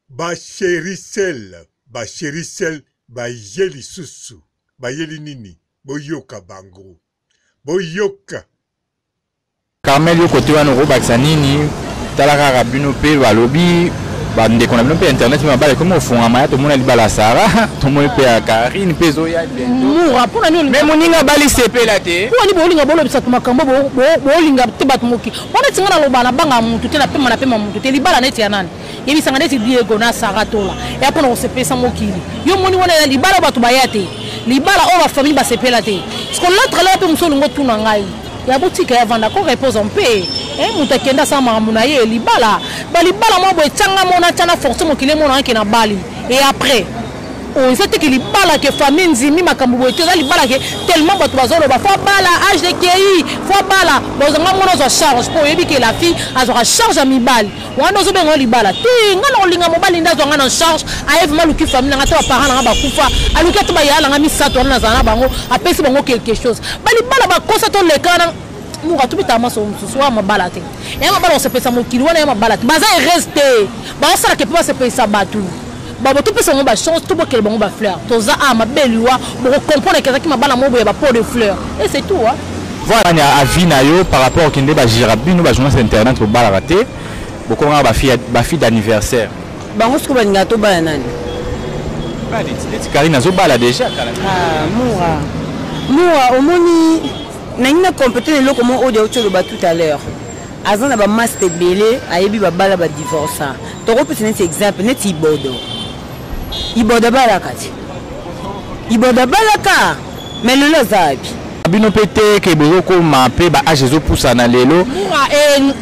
Ba cherisel ba cherisel baye lisusu bayeli nini boyoka bango boyoka. Carmel yo kote wana okobakisa nini tala kaka bino pe balobi ba ndeko na bino pe internet pe mabala ekomi kofungama ya tomona libala ya Sarah tomoni pe ya Carine pe ezoya bientôt Mura pona nini mais moninga abali sepela te pona nini bolinga bolobisa bato makambo bolinga te bato moki po neti nga naloba nabanga mutu te na pema na pema mutu te libala neti ya nani yebisa nga neti Diego na Sarah Tola eya pona kosepelisa mokili yo omoni wana eza libala oyo bato baya te libala oyo ba famille basepela te siko l'autre là pe mosusu olingi otuna ngai ya botika ye avanda ko repose en paix eh, moto akende asala makambo na ye libala balibala mwa boye tianga mona tia na force mokili emona ke na bali et après oyo eza te ke libala ke famille ndimi makambo boye te eza libala ke tellement bato bazoloba fo abala age ekei fo abala bozanga mona ozwa charge mpo oyebi ke la fille azwaka charge ya mibali wana ozobenga yo libala te nga na kolinga mobali nde azwa nga na charge aye vraiment aluki famille na nga te baparent na nga bakufa aluki ata bayaya na nga misato wana nazala na bango apesi bango quelque chose balibala bakosa toleka na mura tobetaka masolo mosusu wana mabala te ya mabala kosepelisa mokili wana ya mabala te baza heureuse te baosalaka mpe basepelisa bato babo topesa bango bachance tobokela bango bafleur toza a mabe liwa bokocomprendre ke ezalaki mabala moko boye ya bapo de fleur et c'est tout hein. Voilà ni avis na yo par rapport okende ba gira bino ba journaliste internet bobalaka te bokomaka ba fille ba fille d'anniversaire. Bango sikoyo balingaka tobala nani? Ba neti neti Carine azobala déjà kala. Ah Mura Mura omoni nangi na compete na eloko moko oyo auti oloba tout à l'heure aza na ba masta ebele ayebi babala ba divorça tokopesa neti exemple neti ibodo Ibodo abalaka te. Ibodo abalaka mais lelo aza wapi? Bino pe te ke bozo koma pe ba age ezo pusana lelo. Mura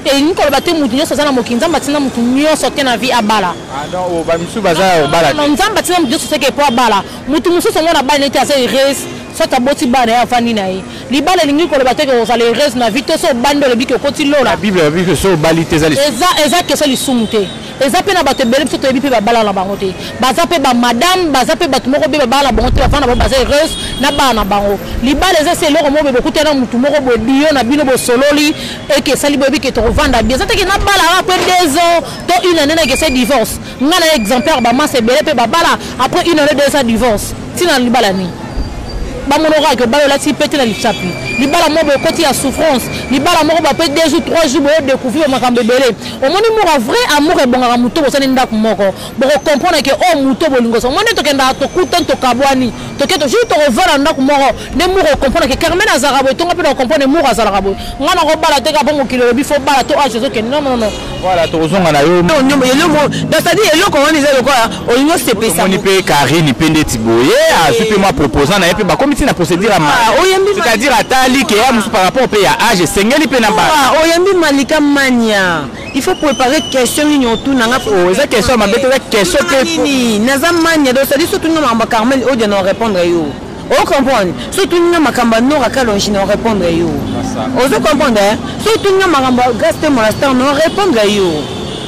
elingi koloba te mutu nionso aza na mokili nzambe atinda mutu nionso te na vie abala. Ah donc oh, ba misusu baza ya kobala te. Nzambe atinda mutu nionso te ke po abala. Mutu mususu yango na bali neti aza heureuse soit aboti bana ye avandi na ye. Libala elingi koloba te ke ozala heureuse na vie to so obandi olobi ke okoti lola. La Bible elobi ke so obali te eza lisumu. Eza eza question lisumu te. Eza pe na bato ebele biso toyebi pe babala na bango te. Baza pe ba madame, baza pe bato moko be babala na bango te, bavanda na bango baza heureuse na bana na bango. Libala eza se eloko moko boye bokutani na mutu moko boye duo na bino bosololi eke esali boyebi ke tokovanda bien. Eza te ke nabala après 2 ans to une annee nake se divorce. Nga na exemplaire ba masa ebele pe babala après une annee 2 ans divorce. Tina libala nini? Bamono kaka ke obali olati pete na lichapi. Libala moko boye okoti ya souffrance. Libala moko boye après 2 jours 3 jours boye découvrir makambo ebele. Omoni mura vrai amour ebongaka moto bosani ndako moko. Boko comprendre ke oyo moto bolingo so. Omoni tokendaka tokutani tokabwani. Toke to jour tokovanda ndako moko nde mura ocomprendre ke Carmen azalaka boye tonga pe na comprendre mura azalaka boye. Nga nakobala te kaka po mokili elobi faut bala to age ezokende non non non. Voilà tokozonga na yo. Eloko c'est-à-dire eloko wana eza lokola olingi osepesa. Omoni pe Carine pe ndeti boye azwi pe mwa proposant na ye pe bakomi ti na procédure ya mariage. C'est-à-dire atali ke ya mosusu par rapport pe ya age esengeli pe na bala. Oyambi Malika Mania il faut préparer question nini otuna nga. Oh eza question ya mabe te eza question pe. Nini naza Mania donc c'est-à-dire soki otuni nga makambo ya Carmel Odia na répondre yo. O comprendre? Soki otuni nga makambo ya Nora Kalonji na répondre yo. Ozo comprendre hein? Soki otuni nga makambo ya Grace Temo la star na répondre yo.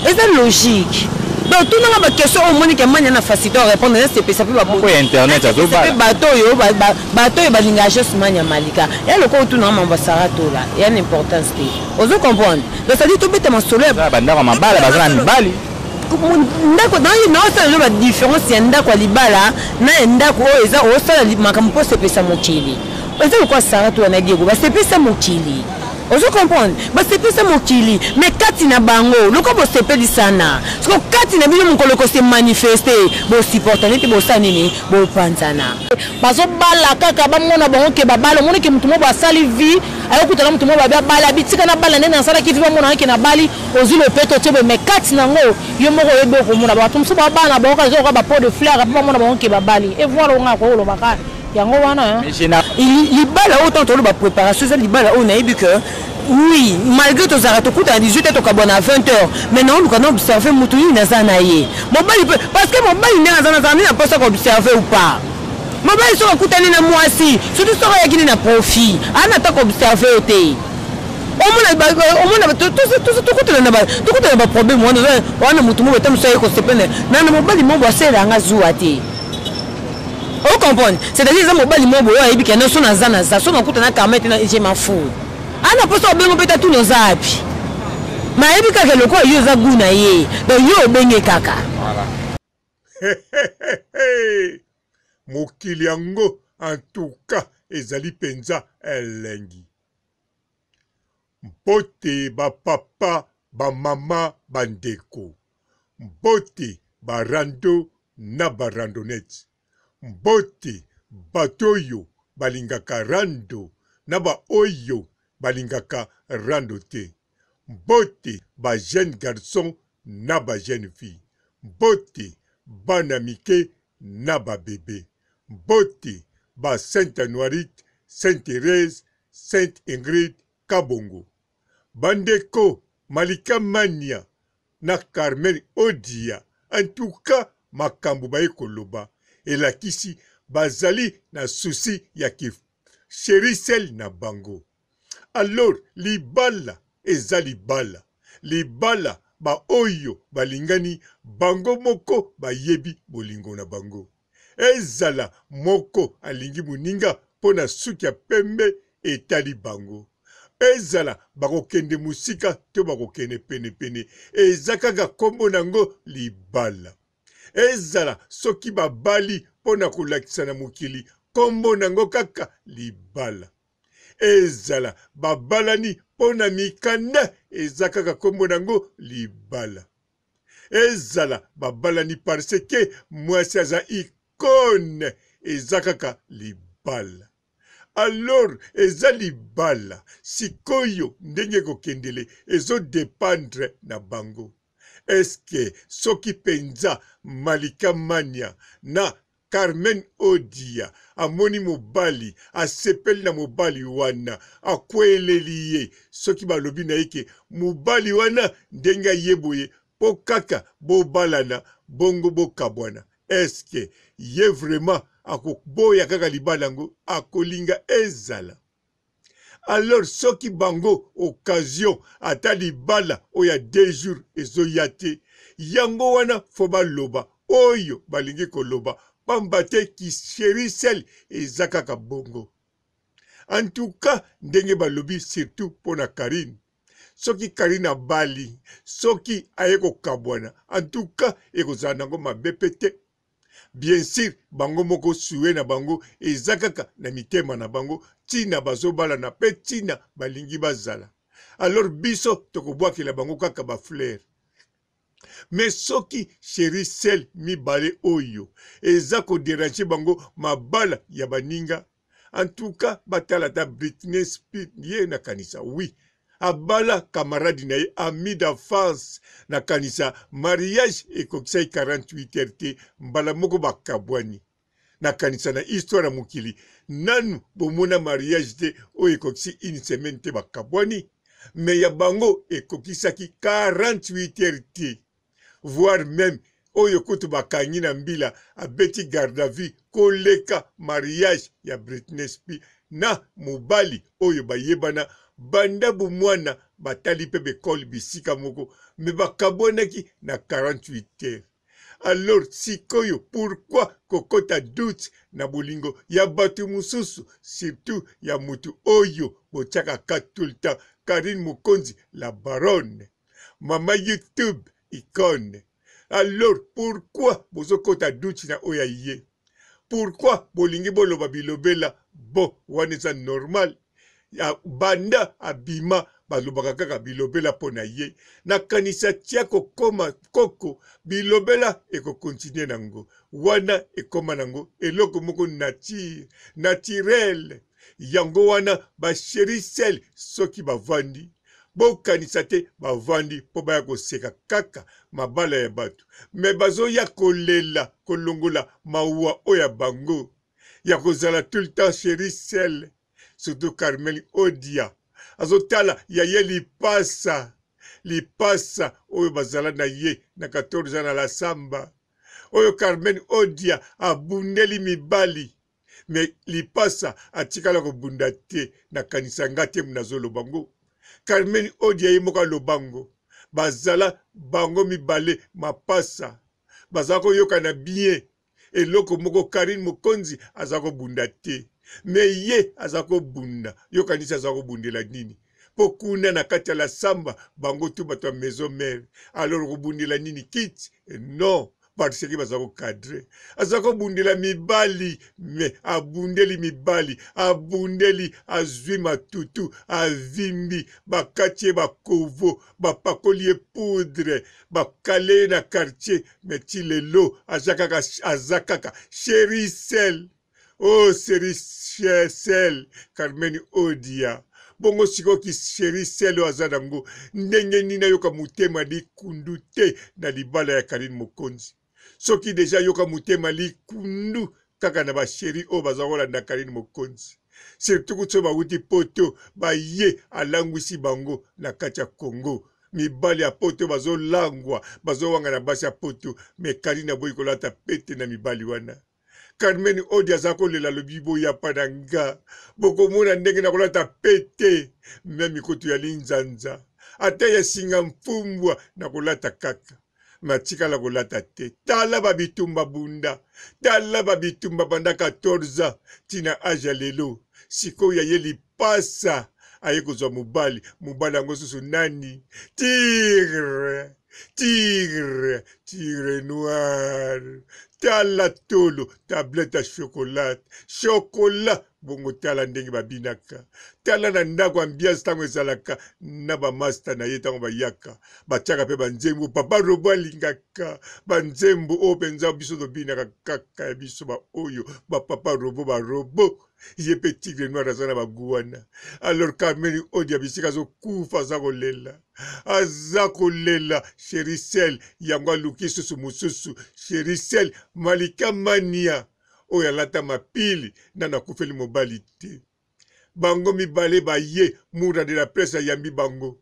Eza logique. Donc tuna nga ba question oyo omoni ke mania na facilité o répondre na sepesa pe ba moko ya internet azo bala. Pe bato oyo bato oyo balingaka Jos Mania Malika. Ya lokola otuna nga makambo ya Sarah Tola ya na importance te. Ozo comprendre? Donc c'est à dire tobeta masolo ya ba ndako ya mabala baza na mibali. Ndako naosala lelo ba différence ya ndako ya libala na ya ndako oyo eza osala makambo mpo osepesa mokili eza lokola Sarah tola na Diego basepesa mokili ozo comprendre basepesa mokili mais kati na bango lokola bosepelisana siko kati na bino mokolo kose manifeste bosupportane te bosala nini bopanzana bazobala kaka bamona bango ke babala omoni ke moto moko asali vie ayokutana moto moko babi abala bitika nabala nde nasalaki vie bamona ke nabali Ozui lopeto otie boye mais kati na ngo yo moko oyebi okomona bato mosusu ba bana bango kaka ezokoka ba pot de fleur po bamona bango ke babali et voilà nga akoki koloba kaka yango wana hein. Libala oyo tango toloba preparation eza libala oyo nayebi que oui malgre tozalaka tokutana 18 heures tokabwana 20 heures mais naoluka na observe mutu nini naza na ye mobali pe parce que mobali ndenge aza nazala nde na posa ko observe ou pas mobali soki akutani na mwasi surtout soki ayaki nde na profit ana ata ko observe yo te Omona omona tokutana na tokutana ba problème wana wana moto moko ata mosusu aye kosepela na na mobali moko asala yanga zuwa te o comprendre c'est-à-dire eza mobali moko boye ayebi ke so naza naza so nakutana karma te je m'en fous ana mposa obengo mpe tatuna oza wapi ma ayebi kaka lokola yo oza gout na ye donc yo obenge kaka. Mokili yango en tout cas ezali penza elengi. Mbote ba papa, ba mama, ba ndeko. Mbote ba rando na ba randonnettes. Mbote bato oyo balingaka rando na ba oyo balingaka rando te. Mbote ba jeunes garçons na ba jeunes filles. Mbote bana mike na ba bebe. Mbote ba Sainte Anuarite, Sainte Therèse, Sainte Ingrid Kabongo. Bandeko Malika Mania na Carmen Odia en tout cas makambu baye koloba elakisi bazali na souci ya ki cherie sel na bango. Alors libala eza libala, libala ba oyo balingani bango moko bayebi bolingo na bango. Ezala moko alingi moninga mpo na suki ya pembe etali bango. Ezala bakokende mosika to bakokende penepene, eza kaka kombo na yango libala. Ezala soki babali mpo na kolakisa na mokili, kombo na yango kaka libala. Ezala babalani mpo na mikanda, eza kaka kombo na yango libala. Ezala babalani parce que mwasi aza icone, eza kaka libala. Alors eza libala sikoyo ndenge ekokendele ezo dependre na bango. Est ce que soki penza Malika Mania na Carmen Odia amoni mobali asepeli na mobali wana akweyeleli ye soki balobi na ye ke mobali wana ndenge aye boye po kaka bobalana bongo bokabwana est ce que ye vraiment akoboya kaka libala yango akolinga ezala Alors soki bango occasion ata libala oyo ya deux jours ezoya te yango wana fo baloba oyo balingi koloba pamba te ki cherie sel eza kaka bongo. En tout cas ndenge balobi surtout pona Carine soki Carine abali soki aye kokabwana en tout cas ekozala nango mabe pe te. Bien sur bango moko souhait na bango eza kaka na mitema na bango tina bazobalana pe tina balingi bazala alors biso tokobwakela bango kaka ba fleurs mais soki cherie sel mibale oyo eza ko deranger bango mabala ya baninga En tout cas batala ata Britney Spears ye nakanisa oui abala camarade na ye ami d'enfance nakanisa mariage ekokisaki 48 heures te mbala moko bakabwani nakanisa na histoire ya mokili nanu bomona mariage te oyo ekokisi une semaine te bakabwani mais ya bango ekokisaki 48 heures te voir meme oyo kutu bakangi na mbila abeti garde à vue koleka mariage ya Britney Spears na mobali oyo bayebana banda bomwana batali pe b'ecole bisika moko mais bakabwanaki na 48 heures. Alors sikoyo pourquoi kokota doute na bolingo ya batu mususu surtout ya mutu oyo botiaka cas tout le temps Carine Mokonzi la baronne? Mama YouTube icone. Alors pourquoi bozo kota doute na oyo ya ye? Pourquoi bolingi boloba bilobela? Bon wana eza normal. Ya banda abima balobaka kaka bilobela mpo na ye. Nakanisa tia kokoma koko bilobela eko continuer nango. Wana ekoma nango eloko moko nature, naturel. Yango wana ba cherie sel soki bavandi bokanisa te bavandi mpo baya koseka kaka mabala ya bato me bazoya kolela kolongola mawa oyo ya bango ya kozala tout le temps cherie sel surtout Carmel Odia azotala ya ye lipasa lipasa oyo bazala na ye na 14 ans na la samba oyo Carmen Odia abundeli mibali Mais lipasa atikala kobunda te na kanisa nga te nazo loba ngo Carmen Odia ye moko aloba ngo bazala bango mibale mapasa baza koyokana bien eloko moko Carine Mokonzi aza kobunda te mais ye aza kobunda yo kanisi aza kobundela nini po kuna na kati ya la samba bango tout bato ya maison mère alors kobundela nini kiti non. parce que baza ko cadre. Aza kobundela mibali, me abundeli mibali, abundeli, azwi matutu, avimbi, bakati ye bakovo, bapakoli ye poudre, bakale ye na quartier, me ti lelo aza kaka, aza kaka chéri sel. Oh chéri sel, Carmen Odia. Bongo sikoyo ki chéri sel oyo aza nango ndenge nini ayoka motema likundu te na libala ya Carine Mokonzi? Soki deja ayoka motema likundu kaka na ba chéri oyo baza kolanda Carine Mokonzi, surtout kutu soki bawuti poto baye alangwisi bango na kati ya Congo. Mibali ya poto bazolangwa, bazowanga na basi ya poto, mais Carine aboyi kolata pete na mibali wana. Carmen Odi aza kolela alobi boyapa na nga bokomona ndenge nakolata pete meme kutu ya linzanza ata ya singa mfumbwa nakolata kaka me atikala kolata te. Tala ba bitumba bunda, tala ba bitumba banda 14 ans tina age ya lelo. Sikoyo ya ye lipasa aye kozwa mobali, mobali yango susu nani? Tigre, tigre, tigre noir. Tala tolo, tablette ya chocolat, chocolat. Bongo tala ndenge babinaka, tala na ndako ambiance ntango ezalaka na bamasta na ye, ntango bayaka batiaka mpe banzembo papa Robo alingaka banzembo oyo mpenza biso tobinaka kaka ya biso baoyo bapapa Robo barobo ye mpe tigre noir aza na bagu wana. Alors Carmen Odia bisika azokufa aza kolela, aza kolela chéri sel yango aluki susu mosusu chéri sel Malika Mania oyo alata mapili nanu akufeli mobali te. Bango mibale baye Mura de la presse ayambi bango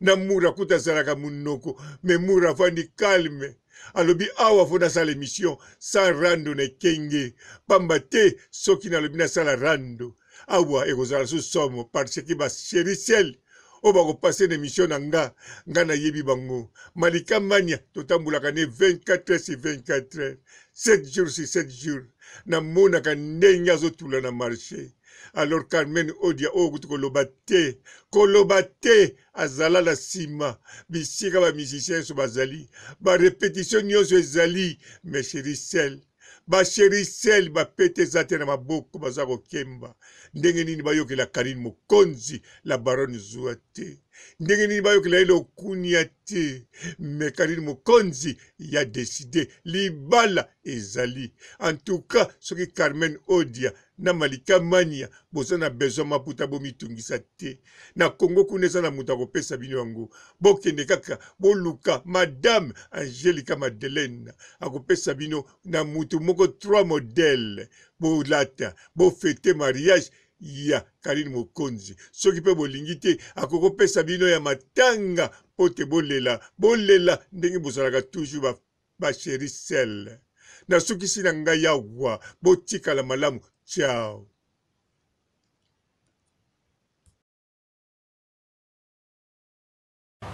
na Mura kuta azalaka munoko mais Mura avandi calme alobi awa fo nasala emission sans rando na ekenge pamba te soki nalobi nasala rando awa ekozala su somo parce que ba chéri sel oyo bakopase na emission na nga nga nayebi bango Malika Mania totambolaka ne 24 heures sur 24 heures 7 jours sur 7 jours namonaka ndenge azotula na marché. Alors Carmen Odia oyo kutu koloba te, koloba te, azala na nsima bisika ba musiciens nyonso bazali, ba repetition nyonso ezali, mais chéri sel ba chéri sel bapete eza te na maboko, baza kokemba ndenge nini bayokela Carine Mokonzi la baronne zuwa te, ndenge nini bayokela ye lokunia te, mais Carine Mokonzi ya decide libala ezali. En tout cas soki Carmen Odia na Malika Mania boza na besoin maputa bomitungisa te, na Congo kuna eza na moto akopesa bino yango, bokende kaka boluka madame Angelica Madeleine akopesa bino na mutu moko 3 modèle bolata bofete mariage ya Carine Mokonzi. Soki pe bolingi te akokopesa bino ya matanga po te bolela, bolela ndenge bozalaka toujours ba ba chérie sel. Nasukisi na ngai awa, botikala malamu, ciao.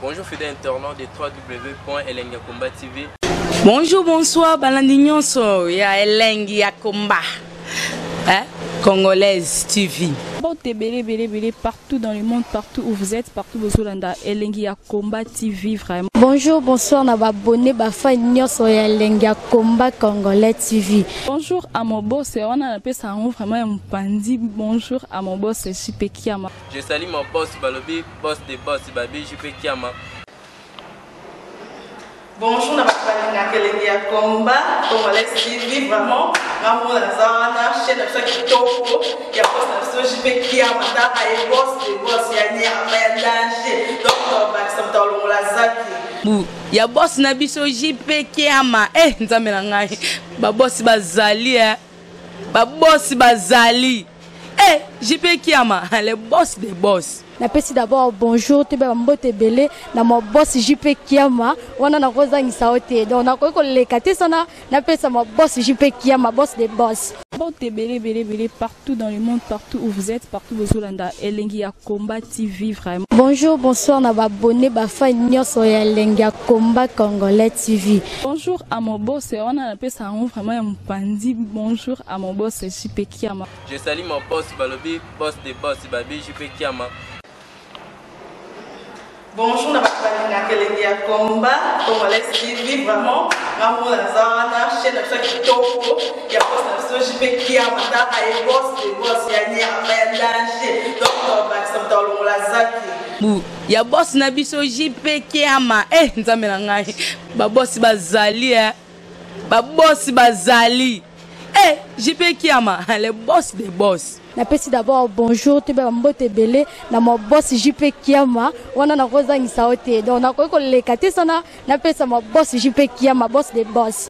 Bonjour fidèles internautes de www.elengiyakomba TV. Bonjour, bonsoir, balandi nyonso ya Elengi ya Komba. Hein? Congolaise TV. Mbote ebele ebele ebele partout dans le monde, partout où vous êtes, partout bozolanda Elengi ya Combat TV vraiment. Bonjour, bonsoir na ba abonné ba fan nyonso ya Elengi ya Combat Congolais TV. Bonjour à mon boss, on a appelé ça vraiment ya mopandi. Bonjour à mon boss JP Kiama. Je salue mon boss Balobi, boss de boss Babi JP Kiama. Bonjour na bato balingaka Elengi ya Combat Congolais TV, vraiment ngambo naza wana chaîne na biso ya kitoko ya boss na biso JP Kiama, taka ye boss de boss ya nyama ya danger, donc bakisa moto alongola zaki bu ya boss na biso JP Kiama. Nzambe na ngai, ba boss bazali, ba boss bazali. JP Kiama, le boss des boss. Napesi d'abord bonjour toyeba ba mbote ebele na ma boss JP Kiama wana nakozangisa yo te, donc nakoki koleka te sana napesa ma boss JP Kiama, boss des boss. Mbote ebele ebele ebele partout dans le monde, partout où vous êtes, partout bozolanda Elengi ya Combat TV vraiment. Bonjour, bonsoir na ba abonné ba fan nyonso ya Elengi ya Combat Congolais TV. Bonjour à mon boss, on a appelé ça vraiment ya mopandi. Bonjour à mon boss JP Kiama. Je salue mon boss Balobi, boss des boss Babi JP Kiama. Bonjour na bato balingaka elengi ya combat congolais TV, vraiment nga moko naza wana, chaîne na biso ya kitoko ya boss na biso JP Kiama, taka ye boss de boss ya nyama ya danger, donc tobakisa moto alongola zaki bu ya boss na biso JP Kiama. Eh, nzambe na ngai, babosi bazali, eh babosi bazali, eh JP Kiama, le boss de boss. Napesi d'abord bonjour, toyeba bambote ebele na ma boss JP Kiama. Wana nakozangisa yo te, donc nakoki koleka te sana napesa ma boss JP Kiama, boss de boss.